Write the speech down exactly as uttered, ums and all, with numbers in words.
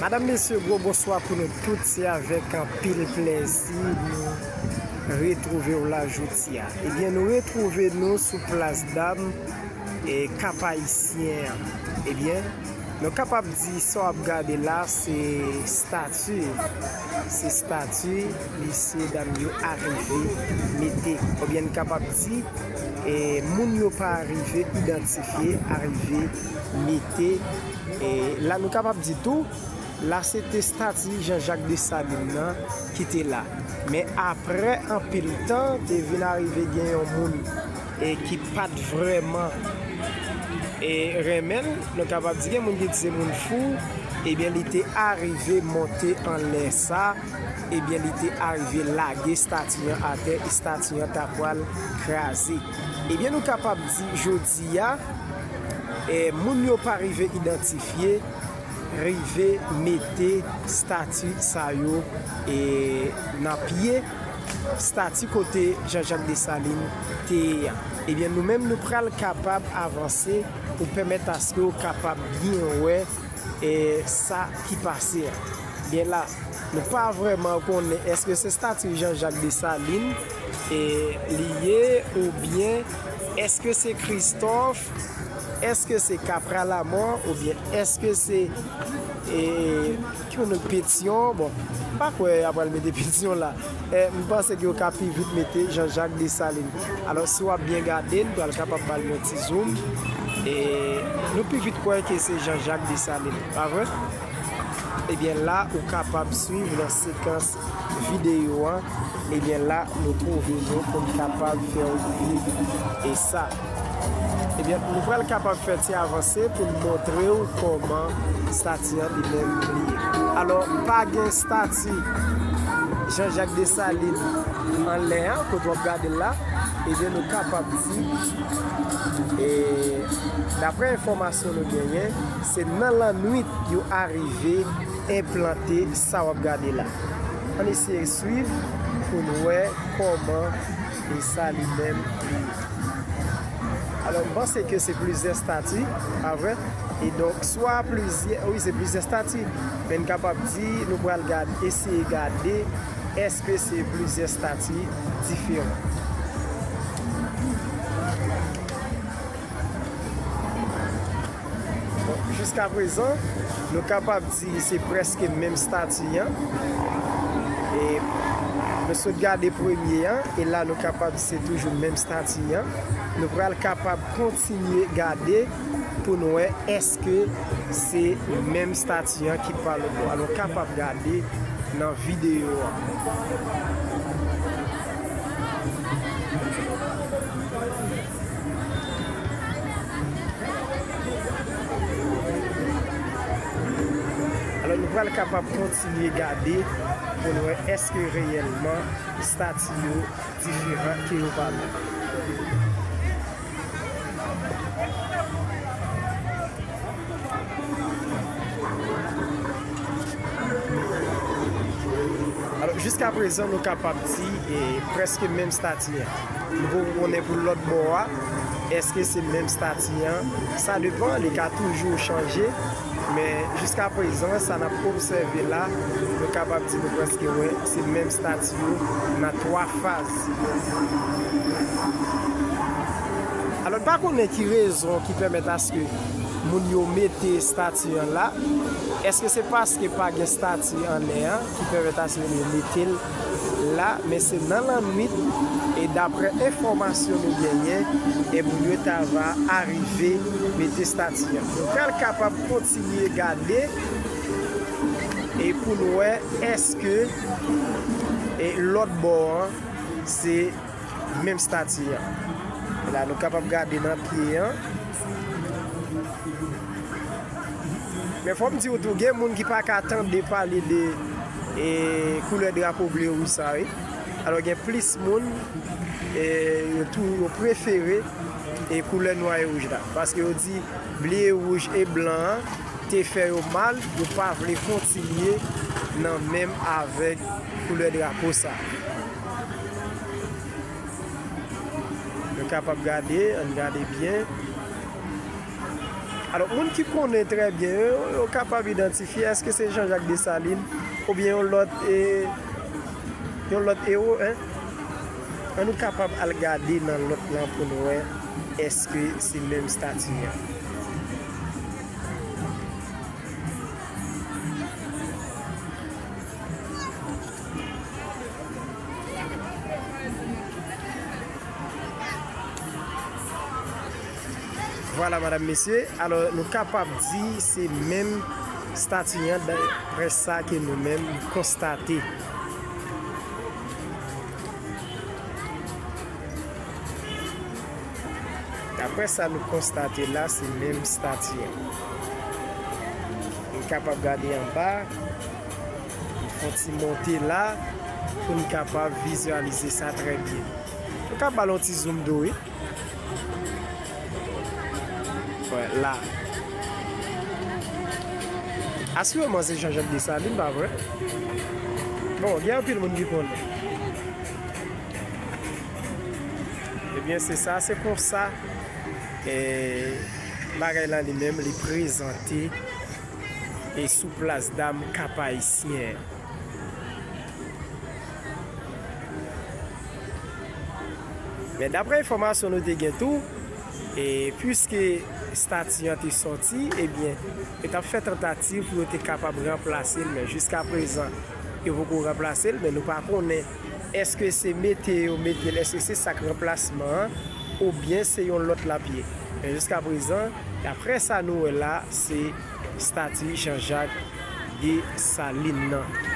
Madanm, mesye, gwo bonswa pou nou tout. Se avèk anpil plèzi nou retwouve w la jodi a. Ebyen, nou retwouve nou sou Plas Dam e Kap Ayisyen an. Ebyen, nou kapab di sa w ap gade la, se estati. Se estati mesye dam yo arive mete. Oubyen n kapab di, e, moun yo pa arive idantifye, arive mete. E la, nou kapab di tou, la se te estati Jean Jacques Dessalines nan ki te la. Men apre anpil tan, te vin arive gen yon moun, e, ki pa t vrèman, e, renmen l. Nou kapab di gen moun ki di se moun fou. Ebyen, li te arive monte anlè sa. Ebyen, li te arive lage estati an atè, estati an ta pral kraze. Ebyen, nou kapab di jodi a, e, moun yo pa rive idantifye, rive mete estati sa yo, e, nan pye estati kote Jean Jacques Dessalines te ye a. Ebyen, nou menm, nou pral kapab avanse pou pèmèt aske w kapab byen wè, e, sa ki pase a. Byen la, nou pa vrèman konnen èske se estati Jean Jacques Dessalines, e, li ye, oubyen èske se Christophe, èske se Capra Lamort, oubyen èske se, e, ki moun, Pétion? Bon, m pa kwè y ap pral mete Pétion la. E, m panse ke yo ka pi vit mete Jean Jacques Dessalines. Alò, si w ap byen gade, n pral kapab ba l yon ti zoom. E nou pi vit kwè ke se Jean Jacques Dessalines, pa vre? Ebyen, la, ou kapab swiv nan sekans videyo an. Ebyen, la, nou twouve nou pou n kapab fè w viv e sa. Ebyen, nou pral kapab fè ti avanse pou n montre w kòman estati an li menm li ye. Alò, pa gen estati Jean Jacques Dessalines anlè an, kote w ap gade l la. Ebyen, nou kapab di, e, daprè enfòmasyon nou genyen, se nan lannwit yo arive enplante sa w ap gade la. Ann eseye swiv pou n wè kòman e sa li menm li ye. Alò, m panse ke se plizyè estati, pa vre? E donk, swa plizyè, wi, se plizyè estati, men n kapab di, nou pral gad-, eseye gade, èske se plizyè estati diferan. Bon, jiskaprezan, nou kapab di se prèske menm estati an. E nou sot gade premye an, e la nou kapab di se toujou menm estati an. Nou pral kapab kontinye gade pou n wè èske se menm estati an ki pa lòt bò a. Nou kapab gade nan videyo a. Alò, nou pral kapab kontinye gade pou n wè èske reyèlman estati yo diferan ke yo pa menm. Alò, jiskaprezan, nou kapab di, e, prèske menm estati an. Nou poko konnen pou lòt bò a, èske se menm estati an? Sa depann, li ka toujou chanje, men jiskaprezan, sa n ap obsève la, nou kapab di nou prèske wè se menm estati yo nan twa faz. Alò, n pa konnen ki rezon ki pèmèt aske moun yo mete estati an la. Èske se paske pa gen estati anlè an ki pèmèt aske yo mete l la? Men se nan lannwit, e daprè enfòmasyon nou genyen, e moun yo ta va arive mete estati an. Nou pral kapab kontinye gade e pou n wè èske, e, lòt bò an se menm estati an. La, nou kapab gade nan pye an. Men fò m di w tou, gen moun ki pa ka tande pale de, e, koulè drapo ble wouj sa, wi. Alò, gen plis moun, e, yo tou, yo prefere, e, koulè nwa e wouj la. Paske yo di ble, wouj e blan an te fè yo mal, yo pa vle kontinye nan menm avèk koulè drapo sa. Nou kapab gade, ann gade byen. Alò, moun ki konnen trè byen, yo, yo kapab idantifye èske se Jean-Jacques Dessalines oubyen yon lòt, e, yon lòt ewo, en? An nou kapab al gade nan lòt lan pou n wè èske se menm stati an. Vwala, madanm, mesye. Alò, nou kapab di se menm stati an, daprè sa ke nou menm nou konstate. Daprè sa nou konstate la, se menm stati an. Nou kapab gade anba, nou fè yon ti monte la, pou nou kapab vizyalize sa trè byen. Nou ka ba l yon ti zoom do, wi. Wè, la. Asireman, se Jean-Jacques Dessalines, pa vre? Bon, gen anpil moun ki konnen. Ebyen, se sa, se konsa, e, bagay la li menm, li prezante, e, sou plas dam Kap-Ayisyen. Men daprè enfòmasyon nou te gen tou, e, piske stati an te sòti, ebyen, yo t ap fè tantativ pou yo te kapab ranplase l, men jiskaprezan, yo poko ranplase l, men nou pa konnen èske se mete yo mete l, èske se sa k ranplasman an, oubyen se yon lòt l ap ye. Men jiskaprezan, daprè sa nou wè la, se stati Jean-Jacques Dessalines nan.